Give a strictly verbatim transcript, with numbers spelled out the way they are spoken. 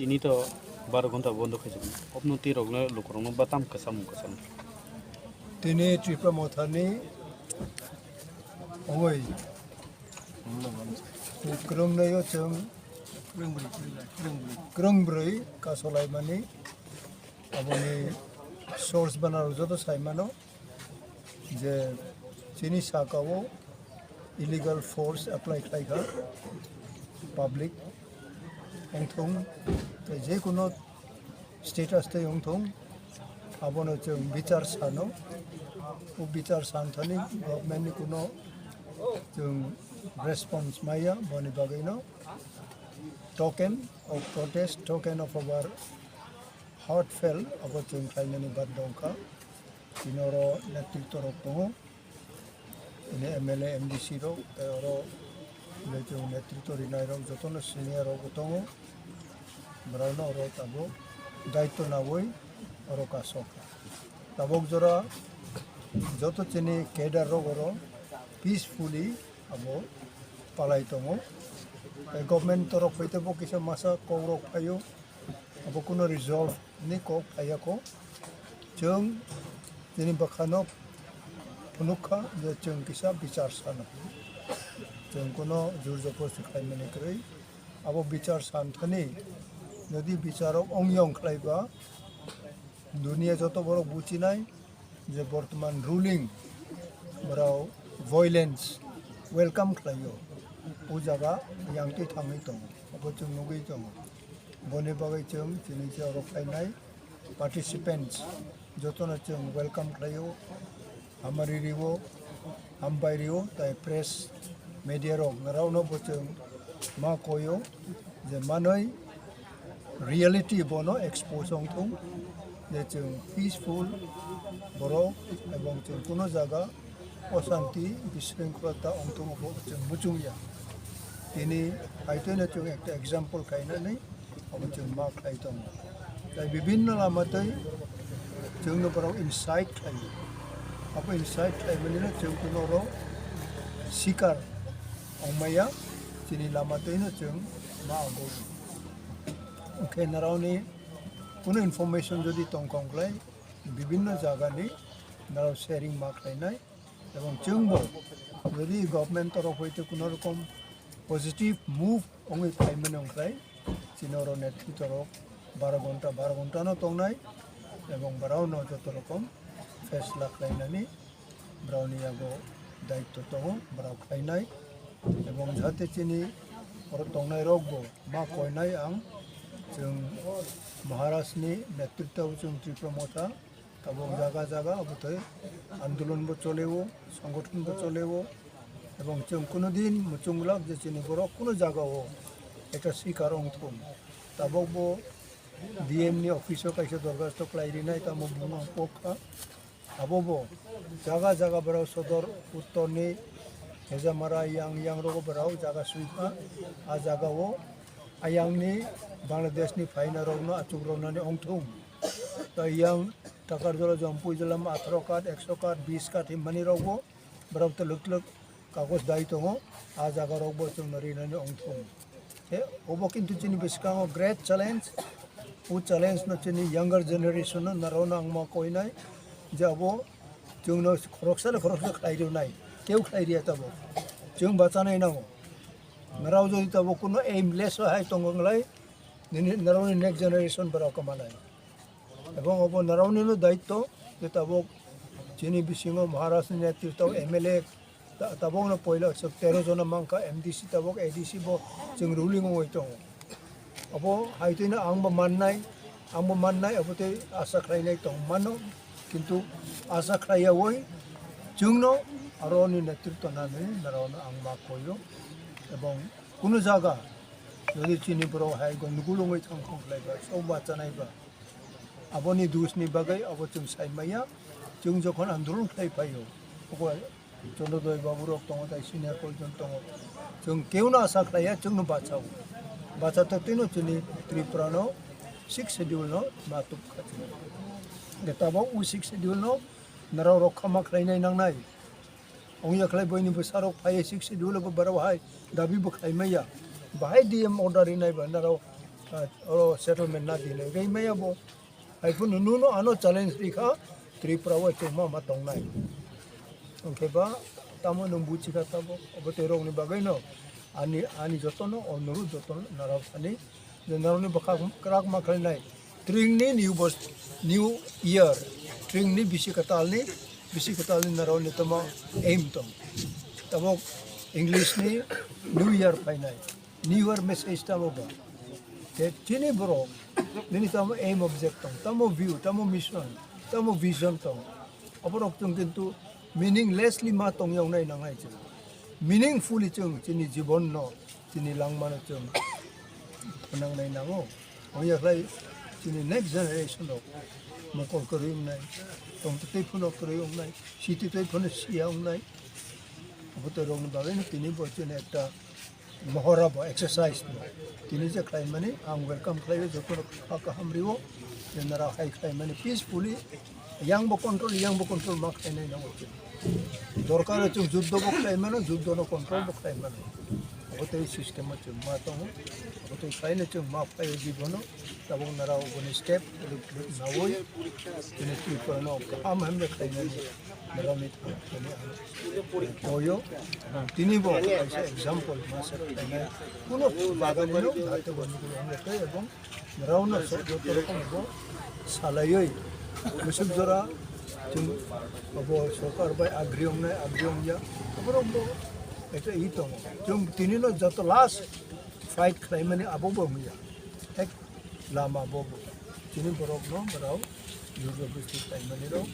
Tini to baro ghonta bondo khaijak. Obno twi rokno lukurokno batam kwcham kwcham. Tini Tripura Mothani ongoi. Kwrwngnaio chwng kwrwngbrwi kasolaimani aboni source banaro joto saimano. Je chini saka o illegal force apply khlai kha, public wngthung, tei je kuno status tei wngthung, abono chwng bichar sano. O bichar san thani government ni kuno chwng response maya, boni bagwi no token of protest, token of our heartfelt abo chwng khlainani bad dongkha. Tini oro netritwa rok tongo, tini M L A, M D C rok, tei oro belai chwng netritwa rinai rok jotono senior rok bo tongo, borokno oro tabuk daitwa nawi oro kasok. Tabuk jora joto chini cadre rok oro peacefully abo palai tongo. Tei government torok hoi tei bo kisa masa kok rok phaio. Abo kuno resolve ni kok phaiya kho. Chwng chini bwkhano phunuk kha je chwng kisa bichar sano. Chwng kuno jur joposti khlaimani kwrwi. Abo bichar san thani jodi bichar rok ong yong khlaiba, dunia joto borok buchinai je bortoman ruling borok violence welcome khlaio. O jaga yang twi thangwi tongo, abo chwng nugwi tongo. Boni bagwi chwng chini je oro phainai participants jotono chwng welcome khlaio, hamari rio, hambai rio, tai press media rok norokno bo chwng ma koio je manwi reality bono expose wngthung je chwng peaceful borok ebong chwng kuno jaga osanti, bisringkholata wngthung abo chwng muchungya. Tini haitwino chwng ekta example khainani abo chwng ma khlai tongo. Tai bibinno lama twi chwngno borok incite khlaio. Abo incite khlaimanino chwng kuno oro sikar ongmaya, chini lama twino chwng ma abo. Hwnkhe norokni kuno information jodi tongkha wngkhlai bibinno jagani norok sharing ma khlainai. Ebong chwngbo jodi government torof hoite kuno rokom positive move wngwi phaimani wngkhlai, chini oro netritwa rok baro ghonta, baro ghonta no tongnai ebong borokno joto rokom fesla khlainani borokni yago daityo tongo, borok khlainai. Ebong jahate chini oro tongnai rokbo ma koinai ang, chwng Maharaj ni netritwa o chwng Tripura Motha, tabuk jaga jaga obothai andolon bo choleo, songothon bo choleo, ebong chwng kuno din muchunglak je chini borok kuno jaga o ekta sikar wngthung. Tabuk bo D M ni office o kaisa dorkhasto khlai rinai, tamo bumung pok kha. Abo bo jaga jaga borok sodor uttor ni Hejamara yang yang rogo borok jaga sui kha. A jaga o ayang ni Bangladesh ni phaina rokno achuk rwnani wngthung. Tai yang Takarjala, Jampui jala ma atharo card, ekso card, bis card himmani rokbo borok twlwk twlwk kagoj dai tongo, a jaga rokbo chwngno rinani wngthung. He, obo kintu chini bwskango great challenge. O challenge no chini younger generation no narwkno ang ma koinai je abo chwngno khoroksa le khoroksa khlai rwnai, tei khlai riya tabuk. Chwng bachanai nango. Narwk jodi tabuk kuno aimless o hai tongo wngkhlai, nini narwkni next generation borok kwmanai. Ebong obo narwknino daityo je tabuk chini bisingo Maharaj ni netritwo M L A ta-, tabukno poila tero jona mankha, M D C tabuk A D C bo chwng ruling wngwi tongo. Obo haitwino angbo mannai, angbo mannai, obo tei asa khlainai tong mano, kintu asa khlaiyawi chwngno aroni netritwo nanwi narwkno ang ma koio. Ebong kuno jaga jodi chini borok hai gondogol wngwi thangkhong khlaiba, sok bachanaiba, aboni dusni bagwi abo chwng sai maya. Chwng jokhon andolon khlai phaio, abo Chandrodoi babu rok tongo, tai senior kaijon tongo. Chwng keuno asa khlaiya, chwngno bachao. Bacha to twino chini Tripura no sixth schedule no ma tubkha chini. Ge tabuk o sixth schedule no narwk rok khama khlainai nangnai. Ongya khlai boini bwsarok phaiya sixth schedule bo borok hai dabi bo khlai maya. Bahai D M order rinai ba narwk oro settlement na dinai gai maya bo. Hai phano nuno ano challenge rikha, Tripura o chwng ma ma tongnai. Hwnkhe ba tamo nwng buchikha tabo, obo tei rokni bagwi no ani, ani jotono, o nuru jotono narok thani je narokni bwkha kwrak ma khlainai. Tringni new bos-, new year, tringni bisi kwtalni, bisi kwtalni narokni tamo aim tong. Tamo English ni new year phainai. New year message tamo ba? Te chini borok, nini tamo aim object tong, tamo view, tamo mission, tamo vision tong. Aborok chwng kintu meaninglessly ma tong yawnai nangnai chwng. Meaningfully chwng chini jibon no, chini langma no chwng phnangnai nango. Wngya khlai chini next generation rok mokol kwrwi wngnai, tongtwtwi phano kwrwi wngnai, sititwi phano siya wngnai. Abo to rokni bagwi no tini bo chini ekta mohora bo exercise bo. Tini je khlaimani ang welcome khlaio, joto rok kha kaham rio, je nara hai khlaimani peacefully, yang bo control, yang bo control ma khlainai nango chwng. Dorkar chwng juddo bo khlaimano, juddo no control bo khlaimano. Abo tei system o chwng ma tongo, abo tei khlaino chwng ma khlaio jibono, tabuk nara oboni step rwk rwk nawi, tini Tripura no kaham hamya khlainani. Borokni thani ang koyo, tini bo kaisa example masa khlainai. Kuno bagan no bharte bo nukul wngya khe ebong rao no so joto rokom bo salaioi musuk jora chwng abo sorkar bai agree wngnai, agree wngya. Borok bo ekta i tongo. Chwng tini no joto last fight khlaimani abo bo wngya. Ek lama bo bo. Tini borok no borok jor joborosti khlaimani rok.